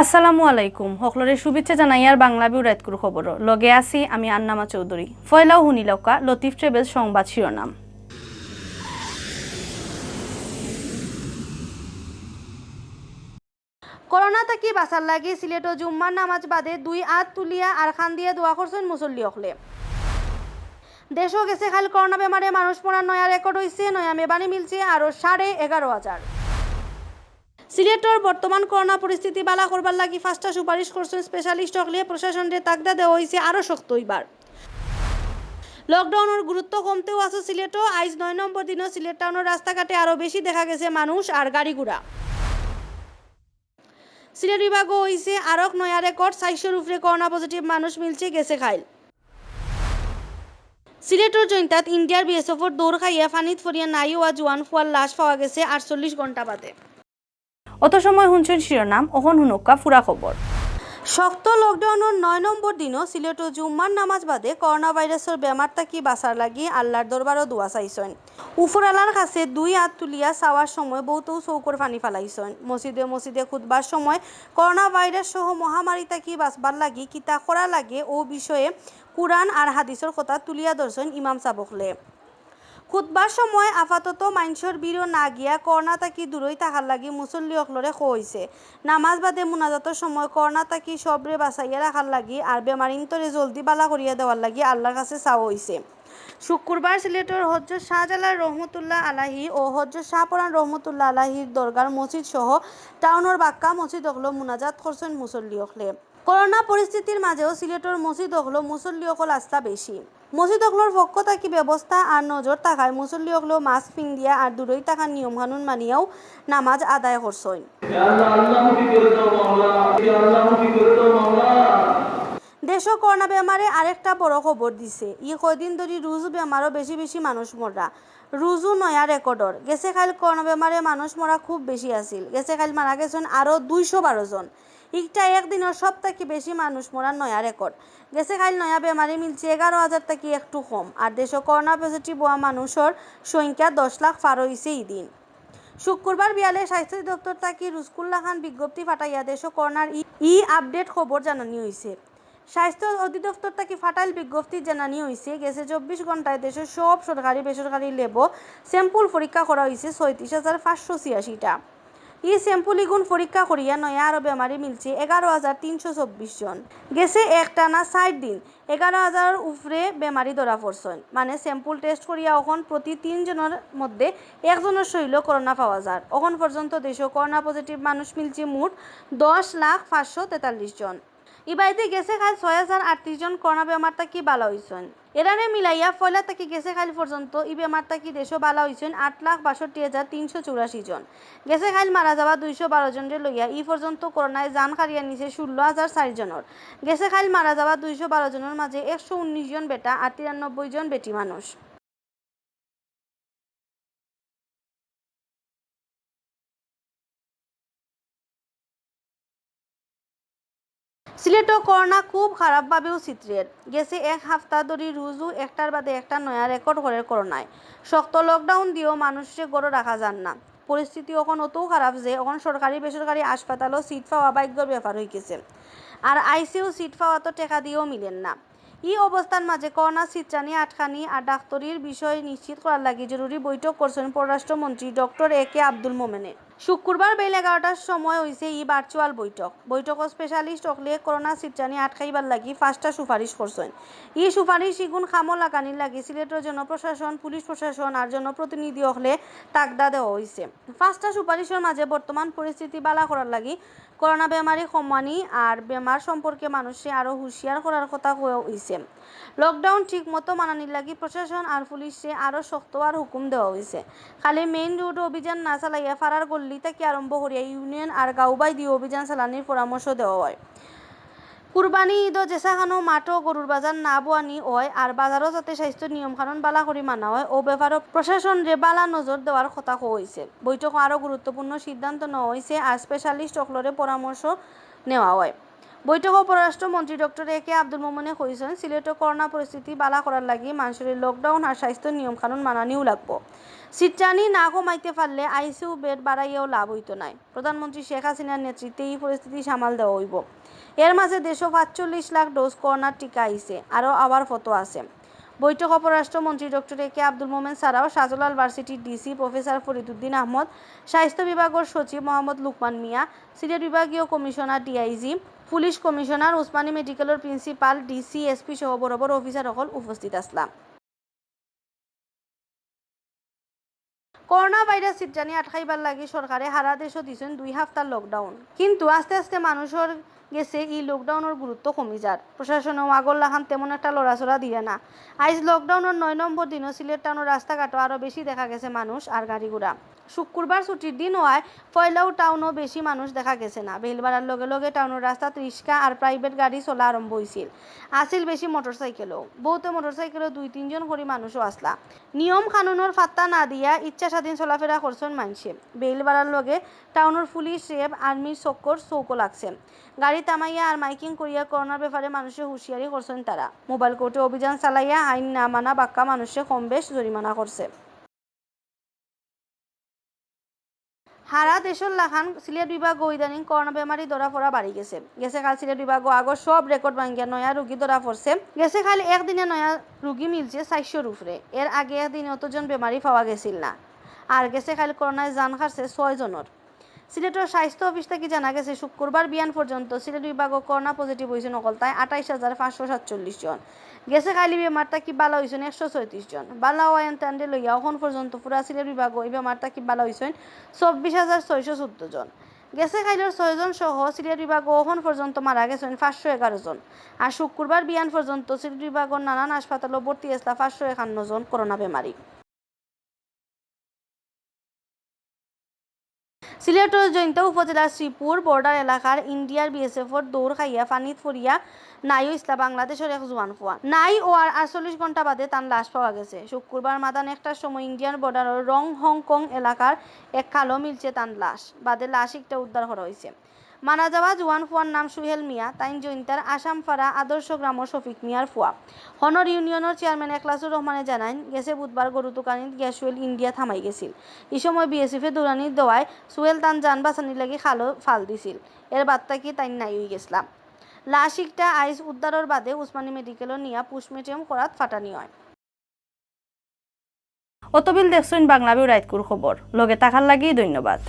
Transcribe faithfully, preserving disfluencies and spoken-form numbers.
আসসালামু আলাইকুম। হকলরে শুভেচ্ছা জানাইয়ার বাংলা ভিউ রাইতকুর খবরো। লগে আছি আমি আন্নামা চৌধুরী। ফয়লাউ হুনিলাউক্কা লতিফ ট্রেভেলস সংবাদ শিরোনাম। করোনা থাকি বাঁচার লাগি সিলেটো জুম্মার নামাজ বাদে দুই আত তুলিয়া আর কান্দিয়া দোয়া করছইন মুসল্লি অকলে। দেশো গেছে কাইল করোনা বেমারে মানুষ মরার নয়া রেকর্ড অইছে, নয়া বেমারি মিলছে আরো সাড়ে এগারো হাজার। সিলেটর বর্তমান করোনা পরিস্থিতি বালা করবার লাগি পাঁচটা সুপারিশ করছইন স্পেশালিস্ট অকলে। প্রশাসনরে তাগদা দেওয়া অইছে আরো শক্ত অইবার। লকডাউনর গুরুত্ব কমতেউ আছে সিলেটো। আইজ নয় নম্বর দিনও সিলেট টাউনর রাস্তাঘাটে আরো বেশি দেখা গেছে মানুষ আর গাড়ি ঘোড়া। সিলেট বিভাগও অইছে আরক নয়া রেকর্ড, চাইরশোর উপরে করোনা পজিটিভ মানুষ মিলছে গেছে কাইল। সিলেটর জৈন্তাত ইন্ডিয়ার বিএসএফর দৌড় খাইয়া পানিত পড়িয়া নাই অওয়া জোয়ান ফুয়ার লাশ পাওয়া গেছে আটচল্লিশ ঘন্টা বাদে। অত সময় হুনছইন শিরোনাম, অখন হুনউক্কা পুরা খবর। শক্ত লকডাউনর নয় নম্বর দিনও সিলেটো জুম্মার নামাজ বাদে করোনা ভাইরাসর বেমার থাকি বাঁচার লাগি আল্লার দরবারো দোয়া চাইছইন। উপরআলার কাছে দুই আত তুলিয়া চাওয়ার সময় বউতউ চউখর পানি ফালাইছইন। মসজিদে মসজিদে খুতবার সময় করোনা ভাইরাস সহ মহামারী থাকি বাঁচবার লাগি কিতা করা লাগে অউ বিষয়ে কুরআন আর হাদিসর কথা তুলিয়া ধরছইন ইমাম সাব অকলে। খুতবার সময় আপাতত মাইনষর ভিড়ো না গিয়া করোনা থাকি দূরই থাকার লাগি মুসল্লি অকলরে কওয়া অইছে। নামাজ বাদে মুনাজাতর সময় করোনা থাকি সবরে বাঁচাইয়া রাখার লাগি আর বেমারিন্তরে জলদি বালা করিয়া দেওয়ার লাগি আল্লার কাছে চাওয়া অইছে। শুক্কুরবার সিলেটর হজরত শাহজালাল রহমতুল্লাহ আলাহি ও হজরত শাহপরান রহমতুল্লাহ আলাহির দরগার মসজিদ সহ টাউনর বাক্কা মসজিদ অকলো মুনাজাত করছইন মুসল্লি অকলে। করোনা পরিস্থিতির মাজেও সিলেটর মসজিদ অকলো মুসল্লি অকল আস্তা বেশি। মসজিদ অকলর পক্ষ থাকি ব্যবস্থা আর নজর থাকায় মুসল্লি অকলেও মাস্ক পিন্দিয়া আর দূরই থাকার নিয়ম কানুন মানিয়াউ নামাজ আদায় করছইন। দেশো করোনা বেমারে আরেকটা বড় খবর দিছে। ই কয়দিন ধরি রুজু বেমারো বেশি বেশি মানুষ মররা। রুজু নয়া রেকর্ডর। গেছে কাইল করোনা বেমারে মানুষ মরা খুব বেশি আছিল। গেছে কাইল মারা গেছইন আরো দুইশো বারো জন। ইকটা একদিনর সব থাকি বেশি মানুষ মরার নয়া রেকর্ড। গেছে কাইল নয়া বেমারি মিলছে এগারো হাজার থাকি একটু কম। আর দেশো করোনা পজিটিভ অওয়া মানুষর সংখ্যা দশ লাখ পার অইছে ইদিন। শুক্কুরবার বিয়ালে স্বাস্থ্য অধিদপ্তর থাকি রুজকুল্লা খান বিজ্ঞপ্তি ফাটাইয়া দেশো করোনার ই, ই আপডেট খবর জানানি অইছে। স্বাস্থ্য অধিদপ্তর থাকি ফাটাইল বিজ্ঞপ্তি জানানি অইছে, গেছে চব্বিশ ঘন্টায় দেশর সব সরকারি বেসরকারি ল্যাবো স্যাম্পল পরীক্ষা করা অইছে ছয়ত্রিশ হাজার পাঁচশো ছিয়াশিটা। ই স্যাম্পল ইগুন পরীক্ষা করিয়া নয়া আরো বেমারি মিলছে এগারো হাজার তিনশো চব্বিশ জন। গেছে একটানা ষাইট দিন এগারো হাজারর উপরে বেমারি ধরা পড়ছইন, মানে স্যাম্পল টেস্ট করিয়া অখন প্রতি তিন জনর মধ্যে একজনর শরীলো করোনা পাওয়া যার। অখন পর্যন্ত দেশো করোনা পজিটিভ মানুষ মিলছে মোট দশ লাখ পাঁচশো তেতাল্লিশ জন। ইবায়দি গেছে কাইল ছয় হাজার আটত্রিশ জন করোনা বেমার থাকি বালা অইছইন। এরারে মিলাইয়া পয়লা থাকি গেছে কাইল পর্যন্ত ই বেমার থাকি দেশো বালা অইছইন আট লাখ বাষট্টি হাজার তিনশো চুরাশি জন। গেছে কাইল মারা যাওয়া দুইশো বারো জনরে লইয়া ই পর্যন্ত করোনায় জান কাড়িয়া নিছে ষোলো হাজার চাইর জনর। গেছে কাইল মারা যাওয়া দুইশো বারো জনর মাজে একশো উনিশ জন বেটা আর তিরানব্বই জন বেটি মানুষ। সিলেটো করোনা খুব খারাপভাবেউ ছিতরের। গেছে এক হাপ্তা ধরি রুজু একটার বাদে একটা নয়া রেকর্ড করের করোনায়। শক্ত লকডাউন দিয়াও মানুষরে ঘরো রাখা যার না। পরিস্থিতি অখন অতউ খারাপ যে অখন সরকারি বেসরকারি হাসপাতালও সিট পাওয়া ভাগ্যর ব্যাপার অইগেছে। আর আইসিইউ সিট পাওয়া তো টেকা দিয়াও মিলের না। ই অবস্থার মাজে করোনা ছিতরানি আটকানি আর ডাক্তরির বিষয় নিশ্চিত করার লাগি জরুরি বৈঠক করছইন পররাষ্ট্রমন্ত্রী ডক্টর এ কে আব্দুল মোমেনে। শুক্কুরবার বেইল এগারোটার সময় অইছে ই ভার্চুয়াল বৈঠক। বৈঠকো স্পেশালিস্ট অকলে করোনা ছিতরানি আটকাইবার লাগি পাঁচটা সুপারিশ করছইন। ই সুপারিশ ইগুন কামো লাগানির লাগি সিলেটর জনপ্রশাসন, পুলিশ প্রশাসন আর জনপ্রতিনিধি অকলে তাগদা দেওয়া অইছে। পাঁচটা সুপারিশর মাজে বর্তমান পরিস্থিতি বালা করার লাগি করোনা বেমারি কমানি আর বেমার সম্পর্কে মানুষরে আরো হুঁশিয়ার করার কথা কওয়া অইছে। লকডাউন ঠিক মতো মানানির লাগি প্রশাসন আর পুলিশরে আরো শক্ত অওয়ার হুকুম দেওয়া অইছে। খালি মেইন রোডো অভিযান না চালাইয়া পাড়ার গল্লি থাকি আরম্ভ করিয়া ইউনিয়ন আর গাঁও বায়দিও অভিযান চালানির পরামর্শ দেওয়া অয়। কুরবানি ইদো যেছাখানো মাঠো গরুর বাজার না বওয়ানি অয় আর বাজারো যাতে স্বাস্থ্য নিয়ম কানুন বালা করি মানা অয়, অউ ব্যাপারো প্রশাসনরে বালা নজর দেওয়ার কথা কওয়া অইছে। বৈঠকো আরো গুরুত্বপূর্ণ সিদ্ধান্ত নেওয়া অইছে আর স্পেশালিস্ট অকলরে পরামর্শ নেওয়া অয়। বৈঠকো পররাষ্ট্রমন্ত্রী ডক্টর এ কে আব্দুল মোমেনে কইছইন, সিলেটো করোনা পরিস্থিতি বালা করার লাগি মানষরে লকডাউন আর স্বাস্থ্য নিয়ম কানুন মানানিউ লাগবো। ছিটরানি না কমাইতে পারলে আইসিইউ বেড বাড়াইয়াও লাভ অইতো নায়। প্রধানমন্ত্রী শেখ হাসিনার নেতৃত্বে ই পরিস্থিতি সামাল দেওয়া অইবো। এর মাঝে দেশো পাঁচচল্লিশ লাখ ডোজ করোনার টিকা আইছে, আরও আওয়ার পথো আছে। বৈঠকো পররাষ্ট্রমন্ত্রী ডক্টর এ কে আব্দুল মোমেন ছাড়াও শাহজালাল ভার্সিটির ডিসি প্রফেসর ফরিদুদ্দিন আহমদ, স্বাস্থ্য বিভাগর সচিব মোহাম্মদ লুকমান মিয়া, সিলেট বিভাগীয় commissioner, DIG, police commissioner, Usmani মেডিকেলর প্রিন্সিপাল, ডিসি, এসপি সহ বড় বড় অফিসার অকল উপস্থিত আছলা। করোনা ভাইরাস ছিটরানি আটকাইবার লাগি সরকারে হারা দেশো দিছইন দুই হাপ্তার লকডাউন। কিন্তু আস্তে আস্তে মানুষর গেছে ই লকডাউনর গুরুত্ব কমি যার। প্রশাসনেও আগর লাখান তেমন একটা লড়াচড়া দিরা না। আইজ লকডাউনর নয় নম্বর দিনও সিলেট টাউনর রাস্তাঘাটো আরও বেশি দেখা গেছে মানুষ আর গাড়ি ঘোড়া। শুক্রবার ছুটির দিন অওয়ায় পয়লাও টাউনো বেশি মানুষ দেখা গেছে না। বেইল বাড়ার লগে লগে টাউনর রাস্তাত রিক্সা আর প্রাইভেট গাড়ি চলা আরম্ভ অইছিল। আছিল বেশি মোটরসাইকেলও। বউতে মোটরসাইকেলো দুই তিনজন করি মানুষও আছলা। নিয়ম কানুনর পাত্তা না দিয়া ইচ্ছা স্বাধীন চলাফেরা করছইন মানষে। বেইল বাড়ার লগে টাউনর পুলিশ, র‍্যাব, আর্মির চক্কর চউখো লাগছে। গাড়ি থামাইয়া আর মাইকিং করিয়া করোনার ব্যাপারে মানুষরে হুঁশিয়ারি করছইন তারা। মোবাইল কোর্টে অভিযান চালাইয়া আইন না মানা বাক্কা মানুষরে কম বেশ জরিমানা করছে। হারা দেশর লাখান সিলেট বিভাগও ইদানিং করোনা বেমারি ধরা পড়া বাড়ি গেছে। গেছে কাইল সিলেট বিভাগও আগর সব রেকর্ড ভাঙ্গিয়া নয়া রুগী ধরা পড়ছে। গেছে কাইল একদিনে নয়া রুগী মিলছে চাইরশোর উপরে। এর আগে একদিনে অতজন বেমারি পাওয়া গেছিল না। আর গেছে কাইল করোনায় জান হারছে ছয় জনর। সিলেটর স্বাস্থ্য অফিস থাকি জানা গেছে, শুক্রবার বিয়ান পর্যন্ত সিলেট বিভাগও করোনা পজিটিভ অইছইন অকলতায় আটাইশ হাজার পাঁচশো সাতচল্লিশ জন। গেছে কাইল ই বেমার থাকি বালা অইছইন একশো ছয়ত্রিশ জন। বালা অওয়া এনতানরে লইয়া অখন পর্যন্ত পুরা সিলেট বিভাগও ই বেমার থাকি বালা অইছইন চব্বিশ হাজার ছয়শো চৌদ্দ জন। গেছে কাইলর ছয়জন সহ সিলেট বিভাগও অখন পর্যন্ত মারা গেছইন পাঁচশো এগারো জন। আর শুক্রবার বিয়ান পর্যন্ত সিলেট বিভাগর নানান হাসপাতালো ভর্তি আছলা পাঁচশো একান্ন জন করোনা বেমারি। সিলেটর জৈন্তা উপজেলার শ্রীপুর বর্ডার এলাকার ইন্ডিয়ার বিএসএফর দৌড় খাইয়া পানিত পড়িয়া নাই অইছলা বাংলাদেশর এক জোয়ান ফুয়া। নাই অওয়ার আটচল্লিশ ঘন্টা বাদে তান লাশ পাওয়া গেছে। শুক্রবার মাদান একটার সময় ইন্ডিয়ান বর্ডারর রং হংকং এলাকার এক খালো মিলছে তান লাশ। বাদে লাশ একটা উদ্ধার করা অইছে। মারা যাওয়া জোয়ান ফুয়ার নাম সুহেল মিয়া, তাইন জৈন্তার আসামপাড়া আদর্শ গ্রামর শফিক মিয়ার ফুয়া। হনর ইউনিয়নর চেয়ারম্যান এখলাসুর রহমানে জানাইন, গেছে বুধবার গরু তুকানিত গিয়া সুহেল ইন্ডিয়াত হামাই গেছিল। ই সময় বিএসএফে দৌড়ানি দেওয়ায় সুহেল তান জান বাঁচানির লাগি খালো ফাল দিছিল। এর বাদ থাকি তাইন নাই অইগেছলা। লাশ একটা আইজ উদ্ধারর বাদে উসমানী মেডিকেলো নিয়া পোস্টমর্টেম করাত পাঠানি অয়। অতবিল দেখছইন বাংলা ভিউ রাইতকুর খবর। লগে থাকার লাগি ধন্যবাদ।